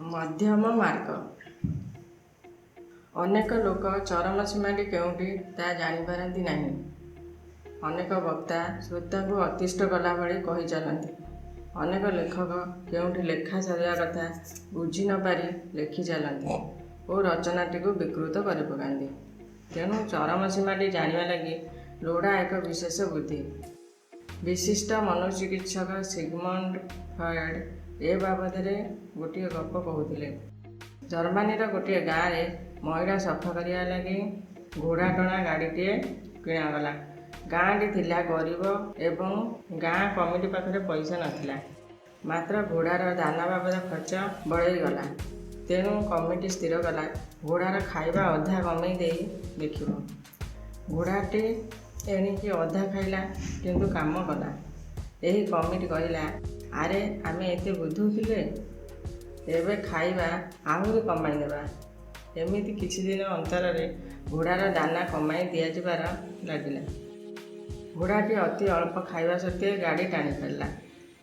ମଧ୍ୟମ ମାର୍ଗ। ଅନେକ ଲୋକ ଚରମ ସୀମାଟି କେଉଁଠି ତାହା ଜାଣିପାରନ୍ତି ନାହିଁ। ଅନେକ ବକ୍ତା ଶ୍ରୋତାଙ୍କୁ ଅତିଷ୍ଠ କଲା ଭଳି କହି ଚାଲନ୍ତି। ଅନେକ ଲେଖକ କେଉଁଠି ଲେଖା ସରିବା କଥା ବୁଝି ନ ପାରି ଲେଖି ଚାଲନ୍ତି ଓ ରଚନାଟିକୁ ବିକୃତ କରିପକାନ୍ତି। ତେଣୁ ଚରମ ସୀମାଟି ଜାଣିବା ଲାଗି ଲୋଡ଼ା ଏକ ବିଶେଷ ବୁଦ୍ଧି। ବିଶିଷ୍ଟ ମନୋଚିକିତ୍ସକ ସିଗମଣ୍ଡ ଫ୍ରଏଡ଼ ଏ ବାବଦରେ ଗୋଟିଏ ଗପ କହୁଥିଲେ। ଜର୍ମାନୀର ଗୋଟିଏ ଗାଁରେ ମଇଳା ସଫା କରିବା ଲାଗି ଘୋଡ଼ାଟଣା ଗାଡ଼ିଟିଏ କିଣାଗଲା। ଗାଁଟି ଥିଲା ଗରିବ ଏବଂ ଗାଁ କମିଟି ପାଖରେ ପଇସା ନଥିଲା। ମାତ୍ର ଘୋଡ଼ାର ଦାନା ବାବଦ ଖର୍ଚ୍ଚ ବଳେଇଗଲା। ତେଣୁ କମିଟି ସ୍ଥିର କଲା, ଘୋଡ଼ାର ଖାଇବା ଅଧା କମେଇ ଦେଇ ଦେଖିବ। ଘୋଡ଼ାଟି ଏଣିକି ଅଧା ଖାଇଲା, କିନ୍ତୁ କାମ କଲା। ଏହି କମିଟି କହିଲା, "ଆରେ, ଆମେ ଏତେ ବୁଦ୍ଧୁ ଥିଲେ! ଏବେ ଖାଇବା ଆହୁରି କମାଇ ଦେବା।" ଏମିତି କିଛିଦିନ ଅନ୍ତରରେ ଘୋଡ଼ାର ଦାନା କମାଇ ଦିଆଯିବାର ଲାଗିଲା। ଘୋଡ଼ାଟି ଅତି ଅଳ୍ପ ଖାଇବା ସତ୍ତ୍ୱେ ଗାଡ଼ି ଟାଣିପାରିଲା।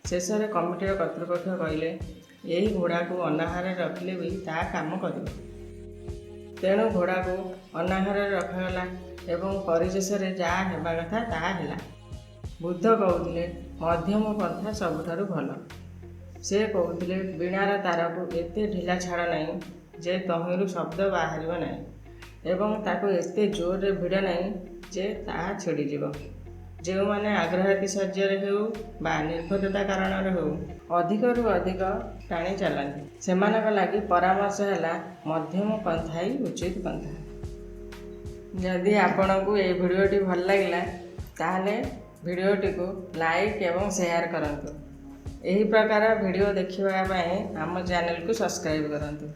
ଶେଷରେ କମିଟିର କର୍ତ୍ତୃପକ୍ଷ କହିଲେ, "ଏହି ଘୋଡ଼ାକୁ ଅନାହାରରେ ରଖିଲେ ବି ତା' କାମ କରିବ।" ତେଣୁ ଘୋଡ଼ାକୁ ଅନାହାରରେ ରଖାଗଲା ଏବଂ ପରିଶେଷରେ ଯାହା ହେବା କଥା ତାହା ହେଲା। ବୁଦ୍ଧ କହୁଥିଲେ, ମଧ୍ୟମ ପନ୍ଥା ସବୁଠାରୁ ଭଲ। ସେ କହୁଥିଲେ, ବୀଣାର ତାରକୁ ଏତେ ଢିଲା ଛାଡ଼ ନାହିଁ ଯେ ତହିଁରୁ ଶବ୍ଦ ବାହାରିବ ନାହିଁ ଏବଂ ତାକୁ ଏତେ ଜୋରରେ ଭିଡ଼ ନାହିଁ ଯେ ତାହା ଛିଡ଼ିଯିବ। ଯେଉଁମାନେ ଆଗ୍ରହାତିଶଯ୍ୟରେ ହେଉ ବା ନିର୍ବୋଧତା କାରଣରୁ ହେଉ ଅଧିକରୁ ଅଧିକ ଟାଣି ଚାଲନ୍ତି, ସେମାନଙ୍କ ଲାଗି ପରାମର୍ଶ ହେଲା, ମଧ୍ୟମ ପନ୍ଥା ହିଁ ଉଚିତ ପନ୍ଥା। ଯଦି ଆପଣଙ୍କୁ ଏହି ଭିଡ଼ିଓଟି ଭଲ ଲାଗିଲା, ତାହେଲେ ଭିଡ଼ିଓଟିକୁ ଲାଇକ୍ ଏବଂ ସେୟାର କରନ୍ତୁ। ଏହି ପ୍ରକାର ଭିଡ଼ିଓ ଦେଖିବା ପାଇଁ ଆମ ଚ୍ୟାନେଲକୁ ସବସ୍କ୍ରାଇବ୍ କରନ୍ତୁ।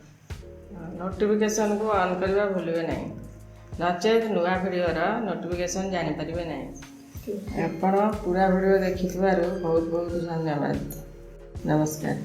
ନୋଟିଫିକେସନକୁ ଅନ୍ କରିବା ଭୁଲିବେ ନାହିଁ, ନଚେତ୍ ନୂଆ ଭିଡ଼ିଓର ନୋଟିଫିକେସନ୍ ଜାଣିପାରିବେ ନାହିଁ। ଆପଣ ପୁରା ଭିଡ଼ିଓ ଦେଖିଥିବାରୁ ବହୁତ ବହୁତ ଧନ୍ୟବାଦ। ନମସ୍କାର।